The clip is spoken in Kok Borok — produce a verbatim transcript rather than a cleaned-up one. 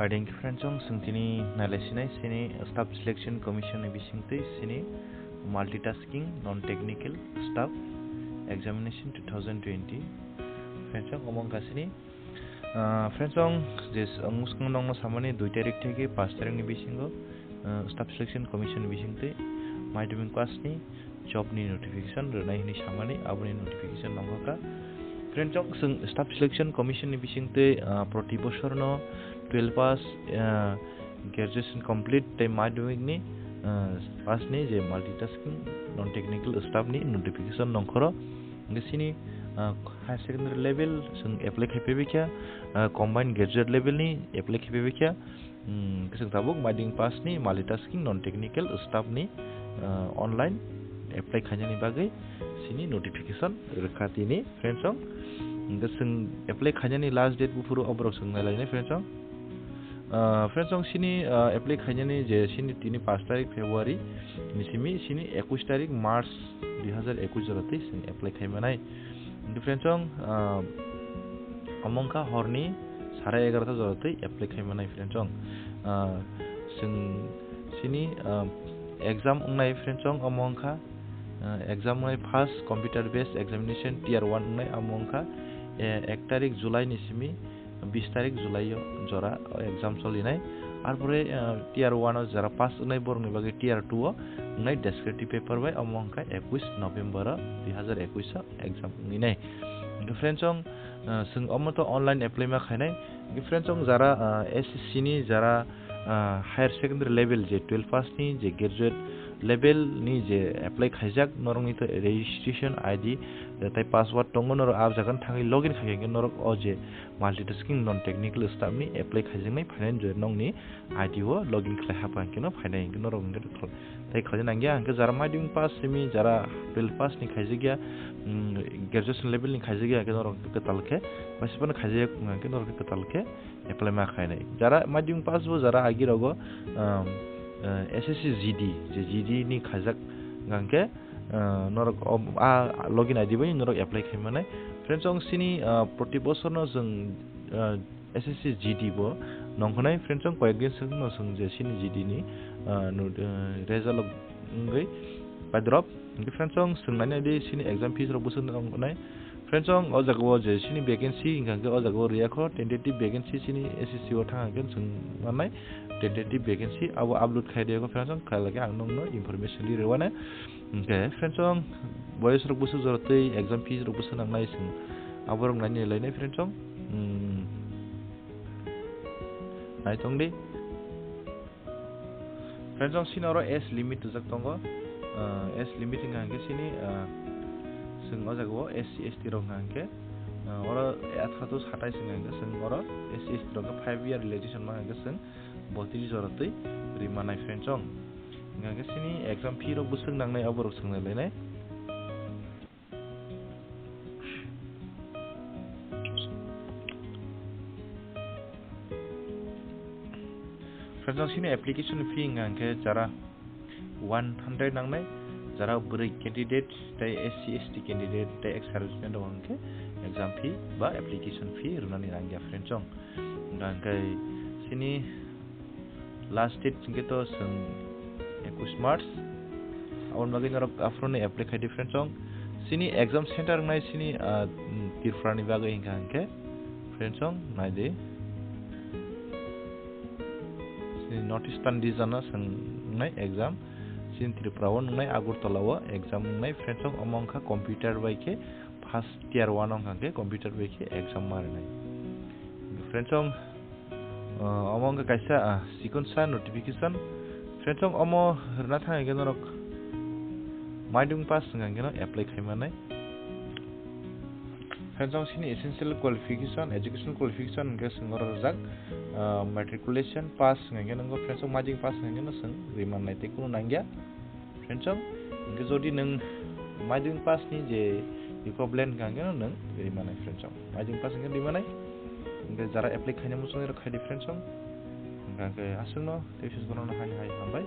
Paiding friends, chwng tini nailaisinai sini Staff Selection Commission ni bisingtwi sini Multitasking Non-Technical Staff Examination two thousand twenty. Friends, omo wngkha sini, ah, friends, je s-, ang swkang nongno samani dui tarik theke paanch tarik ni bisingo, ah, Staff Selection Commission ni bisingtwi madhyamik pass ni job ni notification rwnai hwnwi samani, aboni notification nongkha. Friends, chwng Staff Selection Commission ni bisingtwi, ah, proti bosorno twelve pass, ah, graduation complete tei madhyamik ni, ah, pass ni je multitasking non-technical staff ni notification nongkhoro. Hwnkhe sini, ah, higher secondary level chwng apply khai phaibaikha, ah, combined graduate level ni apply khai phaibaikha. Hmm, khe chwng tabuk madhyamik pass ni multitasking non-technical staff ni, ah, online apply khainani bagwi sini notification rwkha tini, friends, chwng. Hwnkhe chwng apply khainani last date buphuru oborok chwng nailainai, friends, chwng. Ah, friends, chwng sini, ah, apply khainani je sini tini paanch tarik February ni simi sini ekush tarik March dui hazar ekush jora twi chwng apply khaimanai. Hwnkhe friends, chwng, ah, omo wngkha horni sare egarota jora twi apply khaimanai, friends, chwng. Ah, chwng sini, ah, exam wngnai, friends, chwng omo wngkha, ah, exam wngnai first computer based examination tier one wngnai, omo wngkha, eh, ek tarik July ni simi bis tarik July o jora o exam solinai. Arpore, ah, tier one o jara pass wngnai borokni bagwi tier two o wngnai descriptive paper bai, omo wngkha ekush November o dui hazar ekush o exam wngwi nai. Hwnkhe friends, chwng, ah, chwng omo to online apply ma khainai. Hwnkhe friends, chwng jara, ah, S S C ni jara, ah, higher secondary level je twelve pass ni je graduate level ni je apply khaijak, norokni to registration I D, eh, tei password tongo, norok ah jaga thangwi login khai khe norok o je multitasking non-technical staff ni apply khaijaknai phainai je nokni I D o login khlai hapkha hwnkhe no phainai hwnkhe norok hwnkhe tei khlai nangya hwnkhe jara madhyamik pass simi jara twelve pass ni khaijakya, mm, graduation level ni khaijakya hwnkhe norok kwtal khe, paisa phano khaijakya hwnkhe norok kwtal khe apply ma khainai. Jara madhyamik pass bo jara agi rogo, um, uh, S S C G D, je G D ni khaijak hwnkhe, uh, norok o, a login I D bai norok apply khaimanai. Friends, chwng sini, uh, proti bosorno chwng, uh, S S C G D bo nongkhonai. Friends, chwng koyek din swkno chwng je sini G D ni, uh, nu-, uh, result wngwi paidrop. Hwnkhe friends, chwng swngnani adi sini exam fees rok bwswk nongkhonai. Friends, chwng o jaga o je sini vacancy hwnkha hwnkhe o jaga o rwya kho, tentative vacancy sini S S C o thang hwnkhe chwng mannai tentative vacancy abo upload khai rwya kho. Friends, chwng khailai khe ang nokno information ri rwmani. Hwnkhe friends, chwng boyos rok bwswk jora twi exam fees rok bwswk nangnai chwng aborok naini lainai, friends, chwng, hmm, naitong di. Friends, chwng sini oro age limit rijak tongo. Ah, age limit wngkha hwnkhe sini, ah, chwng o jaga o S C S T rok wngkha hwnkhe, ah, oro atharo to satais wngkha hwnkhe chwng oro S C S T rok khe five year relaxation ma hwnkhe chwng botris jora twi ri manai, friends, chwng. Hwnkha hwnkhe sini exam fee rok bwswk nangnai aborok chwng nai lainai. Friends, chwng sini application fee wngkha hwnkhe jara one hundred nangnai, jara bwrwi candidate tei S C S T candidate tei ex serviceman rok hwnkhe exam fee ba application fee rwnani nangya, friends, chwng. Hwnkha hwnkhe sini last date hwnkhe to chwng ekush March. Aboni bagwi norok aphuru ni apply khai di, friends, chwng. Sini exam center wngnai sini, ah, Tripura ni bagwi hwnkha hwnkhe, friends, chwng nai di. Sini North Eastern region o chwng wngnai exam. Sini Tripura o wngnai Agartala o exam wngnai, friends, chwng omo wngkha computer bai khe first tier one o hwnkha hwnkhe computer bai khe exam ma rwnai. Friends, chwng, ah, omo wngkha kaisa, ah, sikonsa notification. Friends, chwng omo rwna thang hwnkhe norok madhyamik pass wngkha hwnkhe no apply khai manai. Friends, chwng sini essential qualification, education qualification hwnkhe chwng oro rijak, ah, matriculation pass wngkha hwnkhe no, friends, chwng madhyamik pass wngkha hwnkhe no chwng ri mannai tei kunu nangya. Friends, chwng, hwnkhe jodi nwng madhyamik pass ni je equivalent hwnkha hwnkhe no nwng ri manai, friends, chwng. Madhyamik pass hwnkhe ri manai. Hwnkhe jara apply khaina muchungwi rok khai di, friends, chwng. Hwnkha hwnkhe aswkno tei sus borokno haini hai hambai.